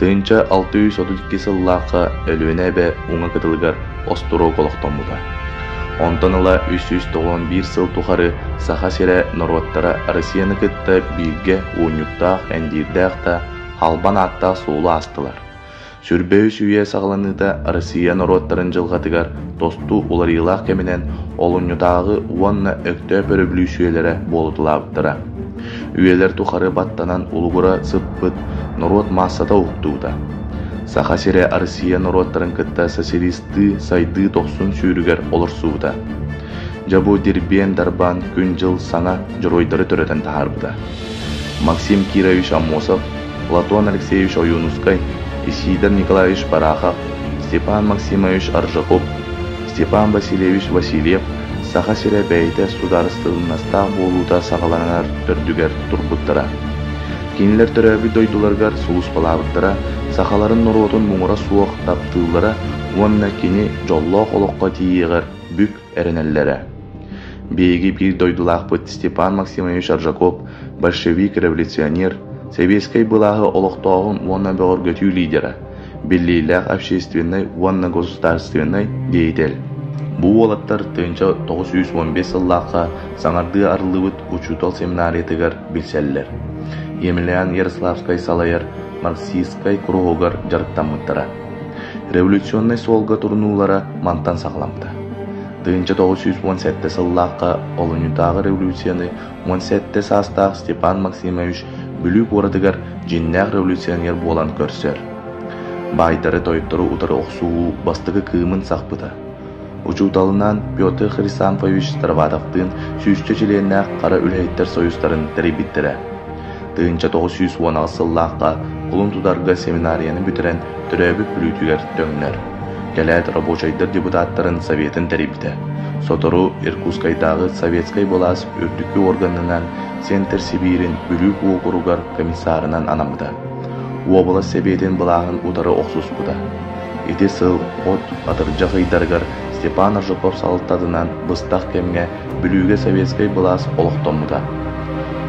1632 сыллаахха Өлүөнэ эбэ уҥа кытылыгар остуруок олохтоммута. Онтон ыла 391 сыл тухары Саха сирэ норуоттара Россияны кытта бииргэ уунньуктаах, эндиирдээх да албан ааттаах суолу аастылар. Сүрбэ үс үйэ саҕаланыыта Россия норуоттарын дьылҕатыгар тосту уларыйыылаах кэминэн олунньутааҕы уонна Өктөөп өрөбүлүүссүйэлэрэ буолуталаабыттара. Үйэлэр тухары баттанан улугура сыппыт норуот маассата уһуктубута. Саха сирэ Россия норуоттарын кытта социалистыы сайдыы дохсун сүүрүгэр олорсубута. Дьэ бу дирбиэн-дарбаан күн-дьыл саҥа дьоруойдары төрөтөн таһаарбыта. Максим Кирович Аммосов, Платон Алексеевич Ойуунускай, Исидор Николаевич Барахов, Степан Максимович Аржаков, Степан Васильевич Васильев Саха сирэ бэйэтэ судаарыстыбаннастаах буолуута саҕаланар төрдүгэр турбуттара. Кинилэр төрөөбүт дойдуларыгар сулууспалаабыттара, сахаларын норуотун муҥура суох таптыыллара уонна кини дьоллоох олоххо тиийиэҕэр бүк эрэнэллэрэ. Биһиги биир дойдулаахпыт Степан Максимович Аржаков большевик-революционер, сэбиэскэй былааһы олохтооһун уонна бөҕөргөтүү лидера, биллиилээх общественнай уонна государственнай деятель. Бу уолаттар 1915 сыллаахха саҥардыы арыллыбыт учуутал семинариятыгар билсэллэр. Емельян Ярославскай салайар марксистскай куруһуогар дьарыктаммыттара. Революционнай суолга турунуулара мантан саҕаламмыта. 1917 сыллаахха олунньутааҕы революцияны 17 саастаах Степан Максимович Бүлүү куоратыгар дьиҥнээх революционер буолан көрсөр. Баайдары-тойоттору утары охсуһуу бастакы кыымын сахпыта. Учууталынаан Петр Хрисанфович Староватовтыын сүүсчэ чилиэннээх хара үлэһиттэр союзтарын тэрийбиттэрэ. 1918 сыллаахха кулун тутарга семинарияны бүтэрэн төрөөбүт Бүлүүтүгэр төҥнөр. Кэлээт рабочайдар депутаттарын советын тэрийбитэ. Сотору Иркутскайдааҕы советскай былаас үрдүкү органынан Центр Сибиирин Бүлүү уокуругар комиссарынан анаммыта. Уобалас сэбиэтин былааһын утары охсуспута. Ити сыл от атырдьах ыйдарыгар Степан Аржаков салалтатынан быстах кэмҥэ Бүлүүгэ советскай былаас олохтоммута.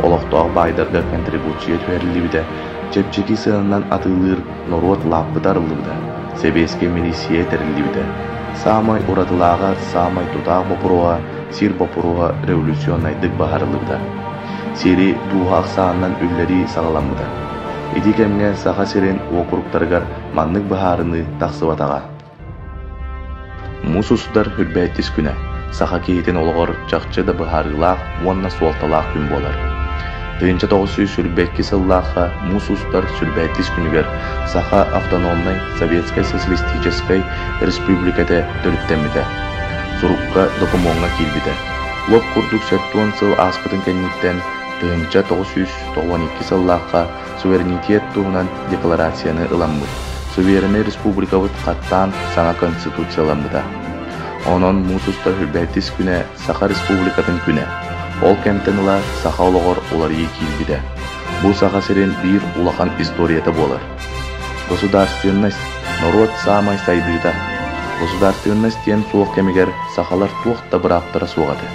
Олохтоох баайдарга контрибуция түһэриллибитэ, чэпчэки сыананан атыылыыр норуот лааппыта арыллыбыта, сэбиэскэй милииссийэ тэриллибитэ. Саамай уратылааҕа, саамай тутаах боппуруоһа сир боппуруоһа революционнайдык быһаарыллыбыта. Сири дууһа ахсаанынан үллэрии саҕаламмыта. Ити кэмҥэ Саха сирин уокуруктарыгар маннык быһаарыныы тахсыбатаҕа. Муус устар Үрбэһиттис күнэ саха киһитин олоҕор чахчы да быһаарыылаах уонна суолталаах күн буолар. 1922 сыллаахха муус устар Сүрбэһиттис күнүгэр Саха автономнай Советскай Социалистическай Республиката төрүттэммитэ. Сурукка, докумуоҥҥа киирбитэ. Лоп курдук 70 сыл ааспытын кэнниттэн 1992 сыллаахха суверенитет туһунан декларацияны ыламмыт, сувереннай республикабыт хаттаан саҥа конституцияламмыта. Онон муус устар Үрбэһиттис күнэ Саха Республикатын күнэ. Ол кэмтэн ыла саха олоҕор уларыйыы киирбитэ. Бу Саха сирин биир улахан историята буолар. Государственность – норуот саамай сайдыыта. Государственность диэн суох кэмигэр сахалар туох да бырааптара суох этэ.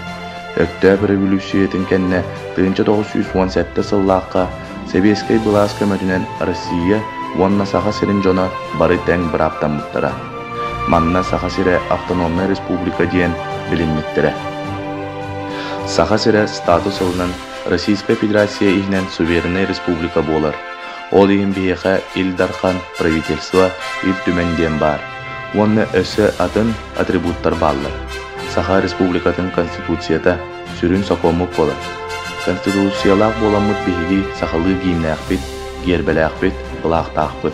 Өктөөп өрөбүлүүссүйэтин кэннэ 1917 сыллаахха Сэбиэскэй былаас көмөтүнэн Россия уонна Саха сирин дьоно бары тэҥ бырааптаммыттара. Манна Саха сирэ автономнай республика диэн билиммиттэрэ. Саха сирэ статус ылынан Российскай Федерация иһинэн сувереннай республика буолар. Ол иһин биһиэхэ Ил Дархан, правительство, Ил Түмэн диэн баар. Уонна өссө атын атрибуттар бааллар. Саха Республикатын Конституцията сүрүн сокуоммут буолар. Конституциялаах буоламмыт биһиги сахалыы гиимнээхпит, гиэрбэлээхпит, былаахтаахпыт.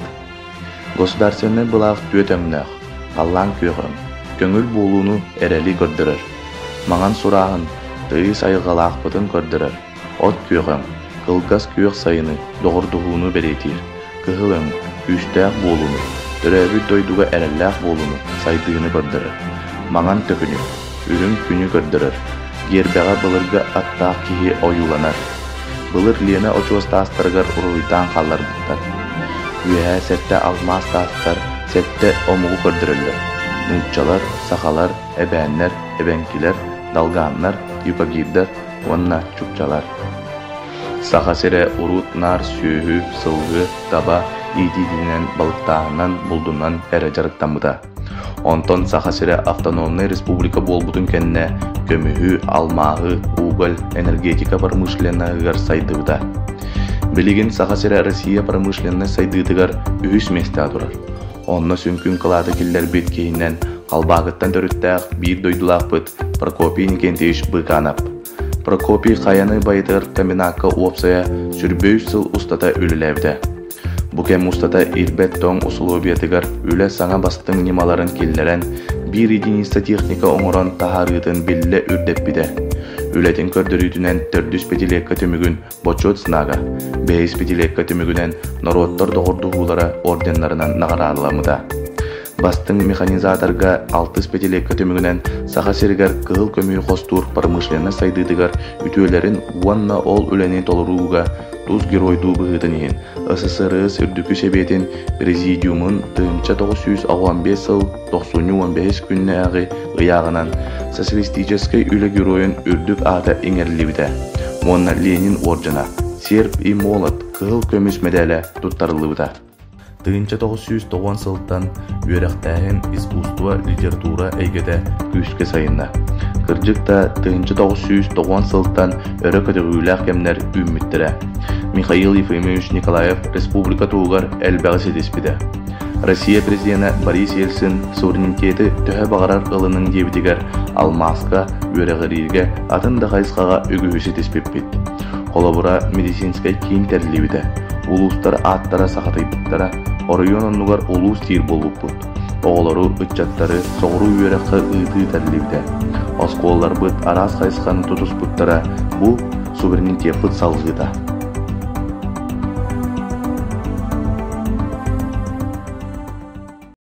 Государственнай былаах түөрт өҥнөөх, халлаан күөх өҥ, көҥүл буолууну эрэли көрдөрөр. Маҥан сурааһын, тыйыс айылҕалаахпытын көрдөрөр. От күөх өҥ, кылгас күөх сайыны, доҕордоһууну бэлиэтиир. Кыһыл өҥ, күүстээх буолууну, төрөөбүт дойдуга эрэллээх буолууну, сайдыыны көрдөрөр. Маҥан төкүнүк, үрүҥ күнү көрдөрөр. Гиэрбэҕэ былыргы аттаах киһи ойууланар. Былыр Лена очуос таастарыгар уруһуйдаан хаалларбыттар. Үөһээ сэттэ алмаас таастар сэттэ омугу көрдөрөллөр: нууччалар, сахалар, эбээннэр, эбэҥкилэр, долганнар, юкагирдар уонна чукчалар. Саха сирэ урут наар сүөһү, сылгы, таба, иитиитинэн, балыктааһынынан, булдунан эрэ дьарыктаммыта. Онтон Саха сирэ автономнай республика буолбутун кэннэ көмүһү, алмааһы, уголь, энергетика промышленноһыгар сайдыбыта. Билигин Саха сирэ Россия промышленнай сайдыытыгар үһүс миэстэҕэ турар. Онно сүҥкүн кылааты киллэрбит киһинэн Халбаакыттан төрүттээх биир дойдулаахпыт Прокопий Никентьевич Быканов. Прокопий хайаны байытар комбинакка уопсайа 23 сыл устата үлэлээбитэ. Бу кэм устата ирбэт тоҥ усулуобуйатыгар үлэ саҥа бастыҥ ньымаларын киллэрэн, биир единица техника оҥорон таһаарыытын биллэ үрдэппитэ. Үлэтин көрдөрүүтүнэн төрдүс пятилетка түмүгүн Бочуот знага, бэһис пятилетка түмүгүнэн норуоттар доҕордоһуулара орденнарынан наҕараадаламмыта. Бастыҥ механизаторга алтыс пятилетка түмүгүнэн Саха сиригэр кыһыл көмүһү хостуур промышленность сайдыытыгар үтүөлэрин уонна ол үлэни толорууга тус геройдуу быһыытын иһин СССР Үрдүкү Сэбиэтин Президиумун 1985 сыл тохсунньу 15 күннээҕи ыйааҕынан Социалистическай үлэ геройун үрдүк аата иҥэриллибитэ уонна Ленин ордена, Серп и молот кыһыл көмүс мэдээлэ туттарыллыбыта. 1990 сылтан үөрэхтээһин, искусство, литература эйгэтэ күүскэ сайынна. Кырдьык да, 1990 сылтан өрө көтөҕүүлээх кэмнэр үүммүттэрэ. Михаил Ефимович Николаев республика туһугар элбэҕи ситиспитэ. Россия президенэ Борис Ельцин суверенитеты төһө баҕарар ылыныҥ диэбитигэр алмааска, үөрэҕириигэ, атын да хайысхаҕа үгүһү ситиспиппит. Холобура, медицинскэй киин тэриллибитэ, улуустар ааттара сахатыйбыттара, оройуон оннугар улуус диир буолбуппут. Оҕолору, ыччаттары соҕуруу үөрэххэ ыытыы тэриллибитэ. Оскуолаларбыт араас хайысханы тутуспуттара, бу суверенитеппыт салҕыыта.